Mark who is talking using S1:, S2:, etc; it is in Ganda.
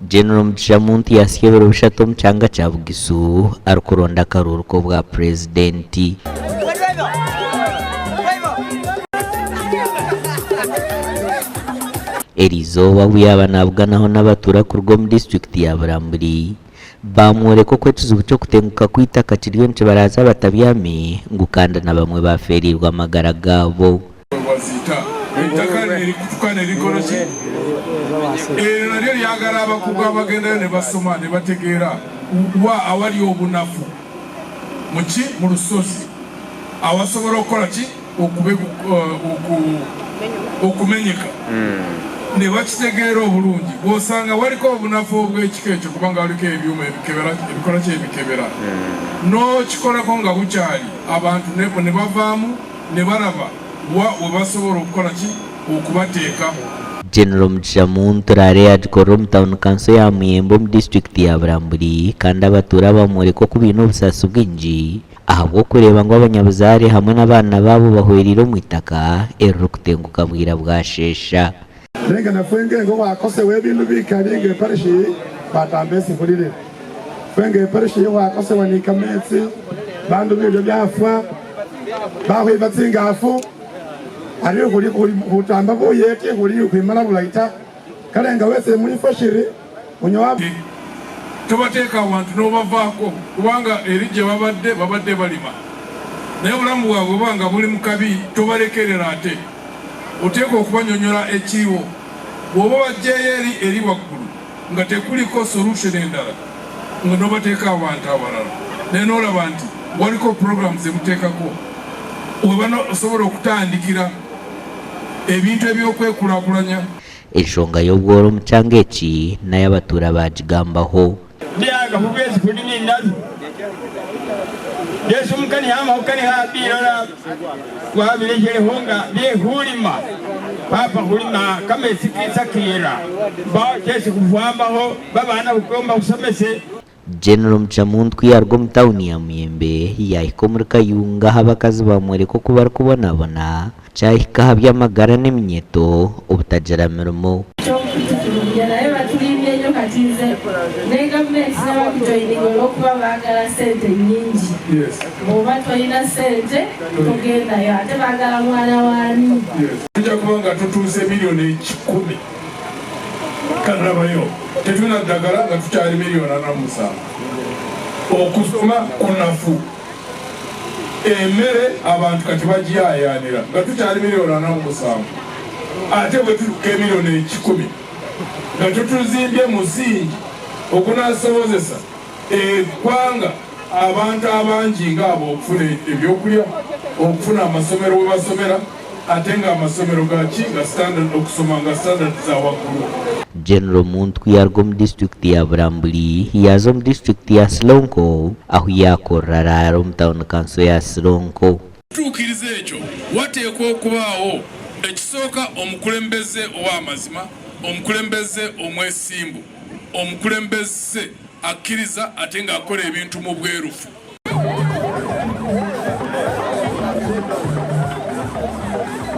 S1: General Mugisha Muntu yasya ebiro bishatu omu kyanga kya Bugisu arikuronda akaruuru k'obwa Purezidenti. Eriizooba obu yaaba naabuganaho n'abatuura kuruga omu disiturikiti ya Bulambuli, baamworeka oku ekizibu ky'okutenguka kw'eitaka kiriyo nikibaraaza abatabyami ngu kandi na bamwe baafeereirwe amagara gaabo.
S2: Baziita. Eitaka nerikutuka nerikora ki? Eryo naryo ryagara abakugu abagendayo nebasoma nebategeera wa awari obunafu muki? Murusozi awasobora okukora ki? Okumenyeka nebakitegeera obulungi. Bwosanga wariko obunafu obwekika ekyo kubanga waliko ebyuma ebikebera ebikora ki? Ebikebera nokikorako nga bukyali abantu nebavaamu nebaraba wa webasobola okukola ki? Okubateeka.
S1: General Mugisha Muntu rare yagikorera omu tauni kanso ya Muyembe omu disiturikiti ya Bulambuli kandi abatuura bamworeka oku baine obusaasi bwingi ahabw'okureeba ngu abanyabuzaare hamwe n'abaana baabo bahwereire omu itaka eririkutenguka bwira bwasheesha.
S3: Nenga nafwe ngengo khwakosewa ebindu bikali nga eparish iyi khwatamba esi khulilila. Fwe nga eparish iyi khwakosewa ni kametsi, bandu bilyo byafwa, bakhwiba tsingafu, ari khuli khutamba buyeti khuli khwimala bulayi ta. Kale nga wesi mwifwe shiri onyowa.
S2: Tobateeka awantu n'obavaako kubanga eri gye babadde babadde balima naye obulamu bwabwe buba nga buli mu kabi tobalekerera ate oteekwa okubanyonyola ekiriwo bw'oba obaggyeeyo eri eri waggulu nga tekuliko solution endala nga n'obateeka awantu awalala naye n'olaba nti waliko program ze muteekako we banasobola okutandikira ebintu eby'okwekulaakulanya.
S1: Enshonga y'obworo omu kyanga eki nayo abatuura baagigambaho.
S4: Ndiaga khubwesi khuli ninabyo. Yesu mukani hamaho kani khabilola wabilekhelekho nga byekhulima papa khulima kametsi ketsa kela mbao kesi khufwamakho babana khukomba khusomese.
S1: General Mugisha-Muntu ku yaaruga omu tauni ya Muyembe yaahika omuri Kayunga ahu abakazi baamworeka oku barikubonabona kyahika aha by'amagara n'eminyeeto obutagira mirimo.
S5: Ky'okututurugunya naye batulimbye nnyo kati nze ne gavumenti nebakujoyininga olwokuba baagala ssente nnyingi bw'oba tolina ssente togendayo ate baagala mwana waani.
S2: Tujja kuba nga tutuuse miliyoni ekikumi kalabayo tetulina ddagala nga tukyali miliyoni 47 okusoma kunafu emmere abantu kati bagiyayaanira nga tukyali miliyoni 47 ate bwe tutuuka emiliyoni ekikumi nga tutuzimbye musingi ogunasobozesa eggwanga abantu abangi ng'abo okufuna ebyokulya okufuna amasomero we basomera ate ng'amasomero gaki nga standard okusoma nga standard za waggulu.
S1: General Muntu ku yaaruga omu disiturikiti ya Bulambuli yaaza omu disiturikiti ya Sironko ahu yaakorera raara omu tauni kanso ya Sironko.
S2: Okutuukiriza ekyo wateekwa okubaawo ekisooka omukulembeze ow'amazima, omukulembeze omwesimbu, omukulembeze akkiriza ate ng'akola ebintu mu bwerufu.